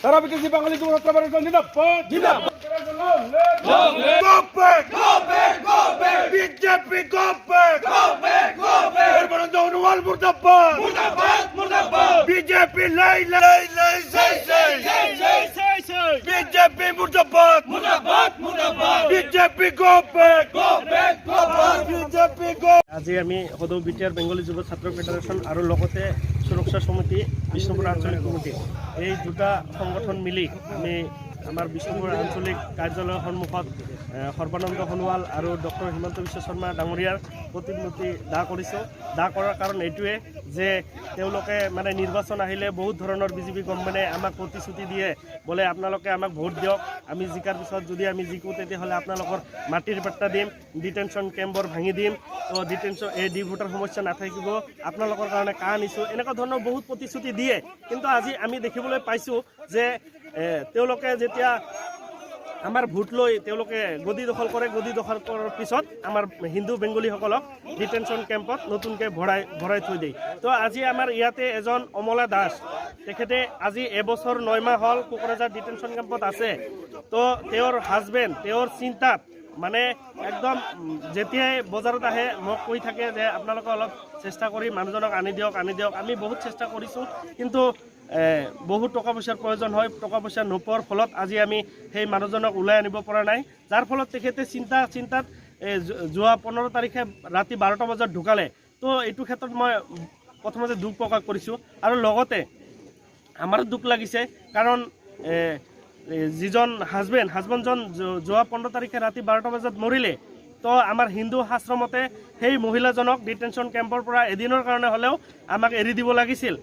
সারা BTC বাঙালি যুব ছাত্র federation জিন্দাবাদ, জিন্দাবাদ। Go back! Go back! Go back! BJP go back! Go back! Go back! Sarbananda Sonowal মুর্দাবাদ, মুর্দাবাদ, মুর্দাবাদ। বিজেপি লাই লাই লাই জয় জয় জয় জয়। বিজেপি মুর্দাবাদ, মুর্দাবাদ, মুর্দাবাদ। BJP go back! Go back! Go back! BJP go. আজি আমি সদৌ বিটিআৰ বেংগলী যুৱ ছাত্ৰ ফেডাৰেশ্যন আৰু লগতে সুৰক্ষা সমিতি বিষ্ণুপুৰ আঞ্চলিক কমিটি, এই দুটা সংগঠন মিলি আমি আমাৰ বিষ্ণুপুৰ আঞ্চলিক কাৰ্যালয়ৰ সন্মুখত সৰ্বানন্দ সোণোৱাল আৰু ডক্টৰ হিমন্ত বিশ্ব শৰ্মা ডাঙৰীয়াৰ প্ৰতিমূৰ্তি দাহ কৰিছোঁ। দাহ কৰাৰ কাৰণ এইটোৱে যে তেওঁলোকে মানে নিৰ্বাচন আহিলে বহুত ধৰণৰ বিজেপি গভৰ্ণমেণ্টে আমাক প্ৰতিশ্ৰুতি দিয়ে, বোলে আপোনালোকে আমাক ভোট দিয়ক, আমি জিকাৰ পিছত যদি আমি জিকোঁ তেতিয়াহ'লে আপোনালোকৰ মাটিৰ পাট্টা দিম, ডিটেনশ্যন কেম্পবোৰ ভাঙি দিম, তো ডিটেনশ্যন এই ডি ভোটাৰ সমস্যা নাথাকিব, আপোনালোকৰ কাৰণে কা আনিছোঁ, এনেকুৱা ধৰণৰ বহুত প্ৰতিশ্ৰুতি দিয়ে। কিন্তু আজি আমি দেখিবলৈ পাইছোঁ যে তেওঁলোকে যেতিয়া আমাৰ ভোট লৈ তেওঁলোকে গদি দখল কৰে, গদি দখল কৰাৰ পিছত আমাৰ হিন্দু বেংগলীসকলক ডিটেনশ্যন কেম্পত নতুনকৈ ভৰাই ভৰাই থৈ দিয়ে। তো আজি আমাৰ ইয়াতে এজন অমলা দাস, তেখেতে আজি এবছৰ 9 মাহ হ'ল কোকৰাঝাৰ ডিটেনশ্যন কেম্পত আছে। তো তেওঁৰ হাজবেণ্ড তেওঁৰ চিন্তাত মানে একদম যেতিয়াই বজাৰত আহে মোক কৈ থাকে যে আপোনালোকে অলপ চেষ্টা কৰি মানুহজনক আনি দিয়ক, আনি দিয়ক। আমি বহুত চেষ্টা কৰিছোঁ, কিন্তু বহুত টকা পইচাৰ প্ৰয়োজন হয়। টকা পইচা নোপোৱাৰ ফলত আজি আমি সেই মানুহজনক ওলাই আনিব পৰা নাই, যাৰ ফলত তেখেতে চিন্তাত যোৱা 15 তাৰিখে ৰাতি 12টা বজাত ঢুকালে। তো এইটো ক্ষেত্ৰত মই প্ৰথমতে দুখ প্ৰকাশ কৰিছোঁ আৰু লগতে আমাৰো দুখ লাগিছে, কাৰণ এ, এ, যিজন হাজবেণ্ডজন যোৱা 15 তাৰিখে ৰাতি 12টা বজাত মৰিলে। তো আমাৰ হিন্দু শাস্ত্ৰমতে সেই মহিলাজনক ডিটেনশ্যন কেম্পৰ পৰা এদিনৰ কাৰণে হ'লেও আমাক এৰি দিব লাগিছিল।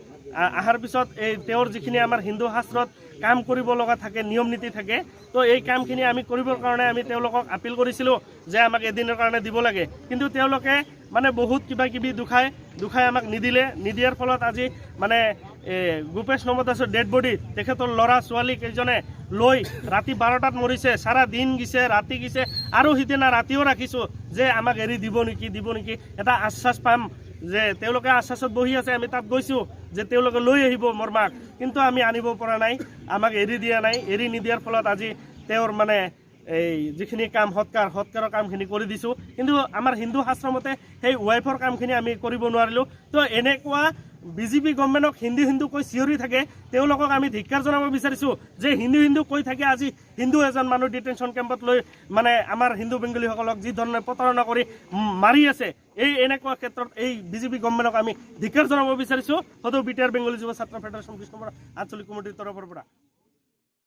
অহাৰ পিছত এই তেওঁৰ যিখিনি আমাৰ হিন্দু শাস্ত্ৰত কাম কৰিব লগা থাকে, নিয়ম নীতি থাকে, তো এই কামখিনি আমি কৰিবৰ কাৰণে আমি তেওঁলোকক আপিল কৰিছিলোঁ যে আমাক এদিনৰ কাৰণে দিব লাগে। কিন্তু তেওঁলোকে মানে বহুত কিবা কিবি দুখাই দুখাই আমাক নিদিলে। নিদিয়াৰ ফলত আজি মানে গোপেশ নৱ দাসৰ ডেড বডি তেখেতৰ ল'ৰা ছোৱালী কেইজনে লৈ ৰাতি 12টাত মৰিছে। সাৰা দিন গিছে, ৰাতি গিছে আৰু সিদিনা ৰাতিও ৰাখিছোঁ যে আমাক এৰি দিব নেকি, দিব নেকি, এটা আশ্বাস পাম যে তেওঁলোকে আশ্বাসত বহি আছে। আমি তাত গৈছোঁ যে তেওঁলোকে লৈ আহিব মোৰ মাক, কিন্তু আমি আনিব পৰা নাই, আমাক এৰি দিয়া নাই। এৰি নিদিয়াৰ ফলত আজি তেওঁৰ মানে এই যিখিনি কাম সৎকাৰৰ কামখিনি কৰি দিছোঁ, কিন্তু আমাৰ হিন্দু শাস্ত্ৰমতে সেই ৱাইফৰ কামখিনি আমি কৰিব নোৱাৰিলোঁ। তো এনেকুৱা বিজেপি গভৰ্ণমেণ্টক হিন্দু হিন্দু কৈ চিঞৰি থাকে, তেওঁলোকক আমি ধিক্কাৰ জনাব বিচাৰিছোঁ যে হিন্দু হিন্দু কৈ থাকে, আজি হিন্দু এজন মানুহ ডিটেনশ্যন কেম্পত লৈ মানে আমাৰ হিন্দু বেংগলীসকলক যি ধৰণে প্ৰতাৰণা কৰি মাৰি আছে, এই এনেকুৱা ক্ষেত্ৰত এই বিজেপি গভৰ্ণমেণ্টক আমি ধিক্কাৰ জনাব বিচাৰিছোঁ সদৌ বিটিআৰ বেংগলী যুৱ ছাত্ৰ ফেডাৰেশ্যন বিষ্ণুপুৰ আঞ্চলিক কমিটিৰ তৰফৰ পৰা।